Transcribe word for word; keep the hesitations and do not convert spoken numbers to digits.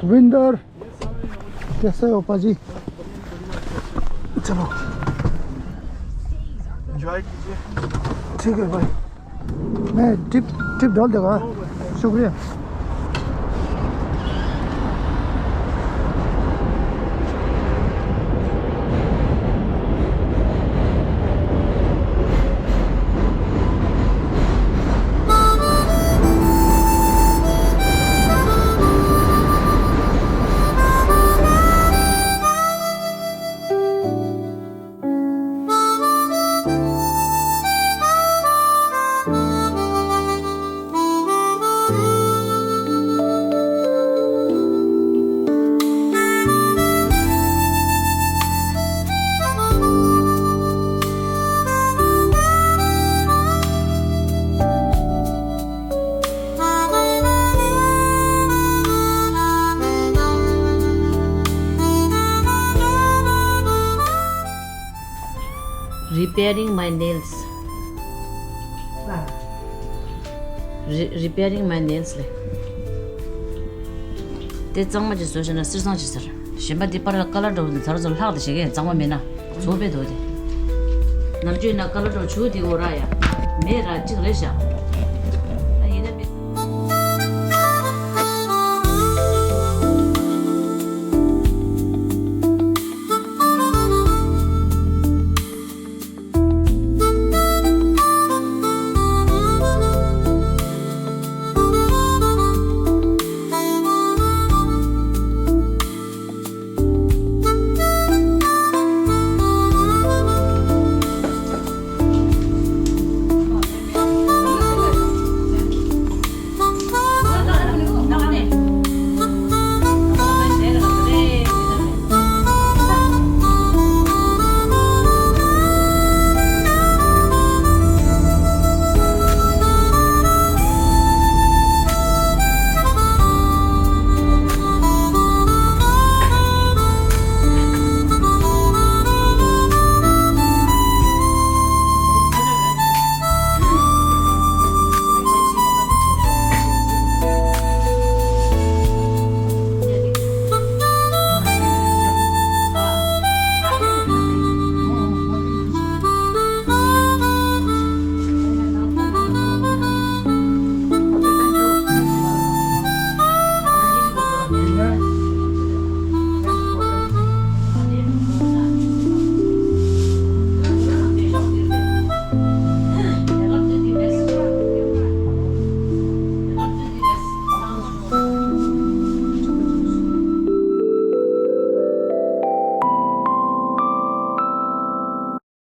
विंदर, कैसे हो पाजी? चलो। एंजॉय कीजिए। ठीक है भाई। मैं टिप, टिप डाल देगा। शुक्रिया। Repairing my nails. Re- repairing my nails ལེ། དེ་གཙང་མ་ཅིག་བཟོས་བྱས་ན་སེར་སང་ཅིག་ཟེར། གཞན་པ་འདི་པར་ལ་ཀ་ལར་འདྲ་བོ་འདི་ཚར་ཚོ་ལྷག་དེ་བྱེད་མཁན་གཙང་མ་མེད་ན་བཟོ་པས་འདུག་དེ། ནམ་རྒྱུན་ན་ཀ་ལར་འདྲ་བོ་བྱུག་དེ་འོ་ར་ཡ། མེད་ར་གཅིག་རེད་བཞག